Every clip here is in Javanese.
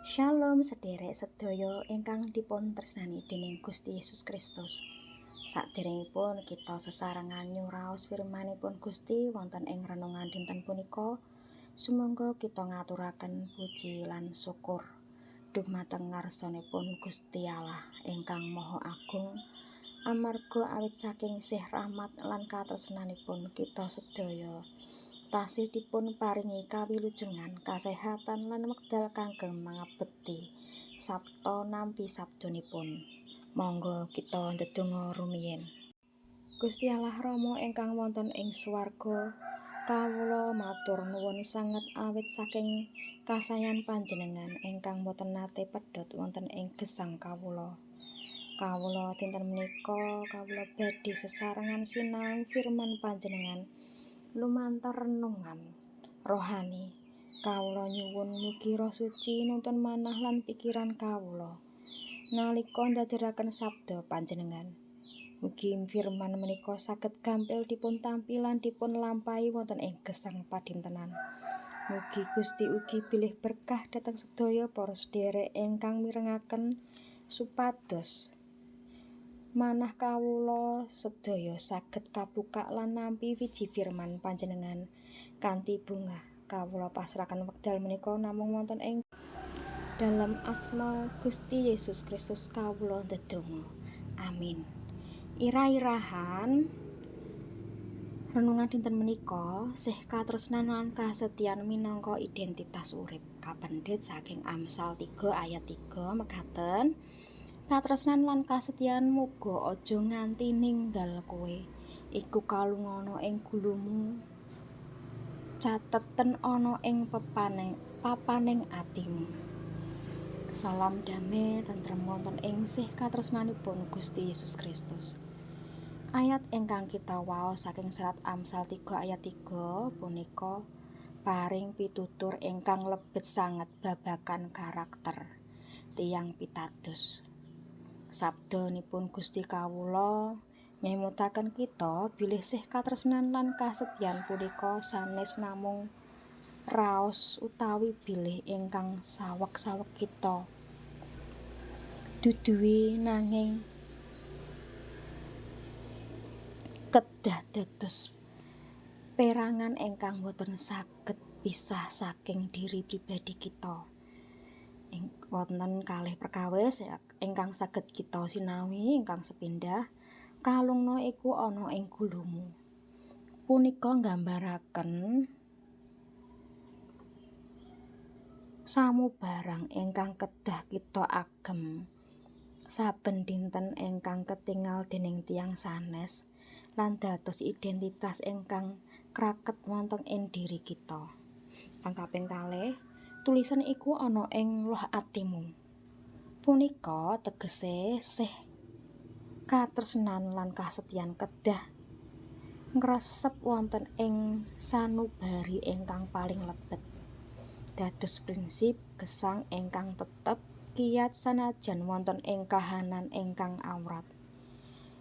Shalom sederek sedaya ingkang dipun tresnani dening Gusti Yesus Kristus. Saderengipun kita sesarengan nyuraos firmanipun Gusti wonten ing renungan dinten punika, sumangga kita ngaturaken puji lan syukur dumateng ngarsanipun Gusti Allah ingkang Maha Agung, amarga awit saking sih rahmat lan katresnanipun kita sedaya tasih dipun paringi kawilujengan kasehatan lan wekdal kangge mangabekti sabta nampi sabdanipun. Monggo kita ndedonga rumiyin. Gusti Allah Rama ingkang wonten ing swarga, kawula matur nuwun sanget awit saking kasayan panjenengan ingkang boten nate pedhot wonten ing gesang kawula. Kawula dinten menika kawula badhe sesarengan sinau firman panjenengan lumantar renungan rohani. Kawula nyuwun mugi Roh Suci nuntun manah lan pikiran kawula nalika ndaderaken sabda panjenengan. Mugi firman menika saged gampil dipun tampi lan dipun lampahi wonten ing gesang padintenan. Mugi Gusti ugi bilih berkah dhateng sedaya para sedherek ingkang mirengaken supados manah kawula sedaya saged kabukak lan nampi wiji firman panjenengan kanthi bungah. Kawula pasrahaken wekdal menika namung wonten ing dalem asma Gusti Yesus Kristus kawula ndedonga. Amin. Ira-irahan renungan dinten menika sih katresnan lan kasetyan minangka identitas urip kapendhet saking Amsal 3 ayat 3 mekaten: katresnan lan kasetyan muga aja nganti ninggal kowe, iku kalungana ing gulumu, cateten ana ing papaning atimu. Salam damai tentrem wonten ing sih katresnanipun Gusti Yesus Kristus. Ayat ingkang kita waos saking serat Amsal 3 ayat 3 punika paring pitutur ingkang lebet sanget babagan karakter tiyang pitados. Sabdanipun Gusti kawula ngemutaken kita bilih sih katresnan lan kasetyan punika sanes namung raos utawi bilih ingkang saweg-saweg kita duduhi, nanging kedah dados perangan ingkang boten saged pisah saking diri pribadi kita. Wonten kalih perkawis ingkang saged kita sinawi ingkang sepindah, kalungna iku ana ing gulumu. Punika nggambaraken samubarang ingkang kedah kita agem saben dinten ingkang ketingal dening tiyang sanes lan dados identitas ingkang kraket wonten ing diri kita. Kang kaping kalih, tulisan iku ana ing loh atimu. Punika tegese sih katresnan lan kasetyan kedah ngresep wonten ing sanubari ingkang paling lebet. Dados prinsip gesang ingkang tetep kiyat sanajan wonten ing kahanan ingkang awrat.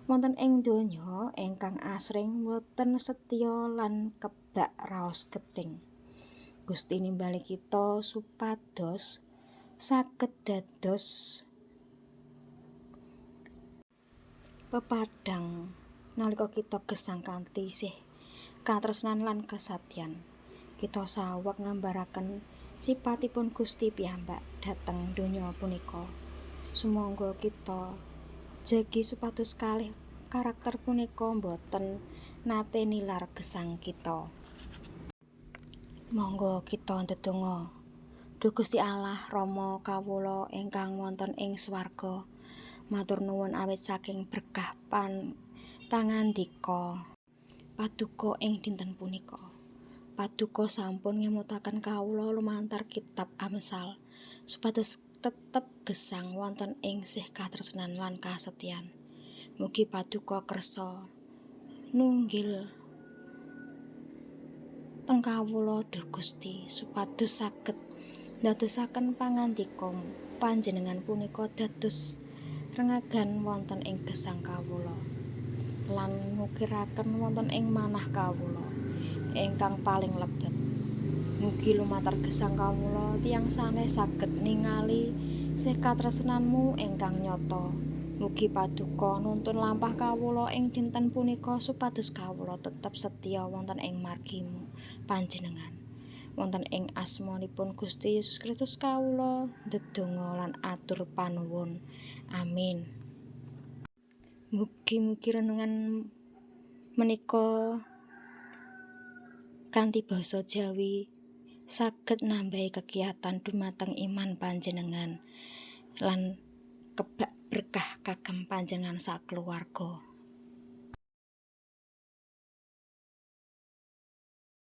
Wonten ing donya ingkang asring boten setya lan kebak raos gething, Gusti nimbali kita supados saged dados pepadang nalika kita gesang kanthi sih katresnan lan kasatyan. Kita saweg nggambaraken sipatipun Gusti piyambak dhateng donya punika. Sumangga kita jagi supados kalih karakter punika boten nate nilar gesang kita. Monggo kita ndedonga. Duh Gusti Allah Rama kawula ingkang wonten ing swarga, matur nuwun awit saking berkah pangandika paduka ing dinten punika. Paduka sampun ngemutaken kawula lumantar kitab Amsal supados tetep gesang wonten ing sih katresnan lan kasetyan. Mugi paduka kersa nunggil teng kawula duh Gusti, supados saged ndadosaken pangandika panjenengan punika dados rengagan wonten ing gesang kawula lan ngukiraken wonten ing manah kawula ingkang paling lebet. Mugi lumantar gesang kawula tiyang sanes saged ningali sih katresnanmu ingkang nyata. Mugi paduka nuntun lampah kawula ing dinten punika supados kawula tetep setya wonten ing margimu panjenengan. Wonten ing asmanipun Gusti Yesus Kristus kawula ndedonga lan atur panuwun. Amin. Mugi-mugi renungan menika kanthi basa Jawi saged nambahi kekiyatan dumateng iman panjenengan lan kebak berkah kagem panjenengan sakeluwarga.